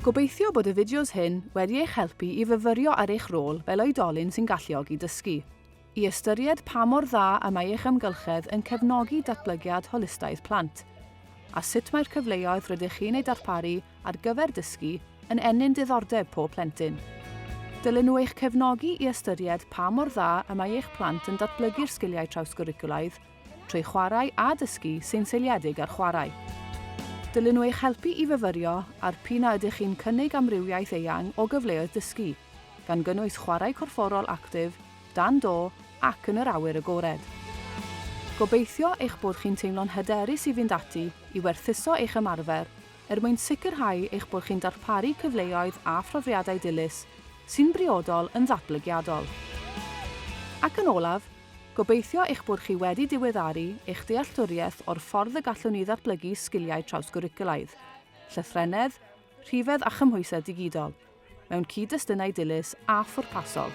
Gobeithio bod y fideos hyn wedi eich helpu i fyfyrio ar eich rôl fel oedolyn sy'n galluogi dysgu, i ystyried pa mor dda y mae eich amgylchedd yn cefnogi datblygiad holistaidd plant, a sut mae'r cyfleoedd rydych chi'n eu darparu ar gyfer dysgu yn ennyn diddordeb pob plentyn. Dylen nhw eich cefnogi i ystyried pa mor dda y mae eich plant yn datblygu'r sgiliau trawsgwricwlaidd trwy chwarae a dysgu sy'n seiliedig ar chwarae. Dylen nhw eich helpu i fyfyrio ar p'un a ydych chi'n cynnig amrywiaeth eang o gyfleoedd dysgu, gan gynnwys chwarae corfforol actif, dan do ac yn yr awyr agored. Gobeithio eich bod chi'n teimlo'n hyderus i fynd ati i werthuso eich ymarfer er mwyn sicrhau eich bod chi'n darparu cyfleoedd a phrofiadau dilys sy'n briodol yn ddatblygiadol. Ac yn olaf, Gobeithio eich bod chi wedi diweddaru eich dealltwriaeth o'r ffordd y gallwn ni ddatblygu sgiliau trawsgwricwlaidd, llythrennedd, rhifedd a chymhwysedd digidol, mewn cyd-destunau dilys a phwrpasol.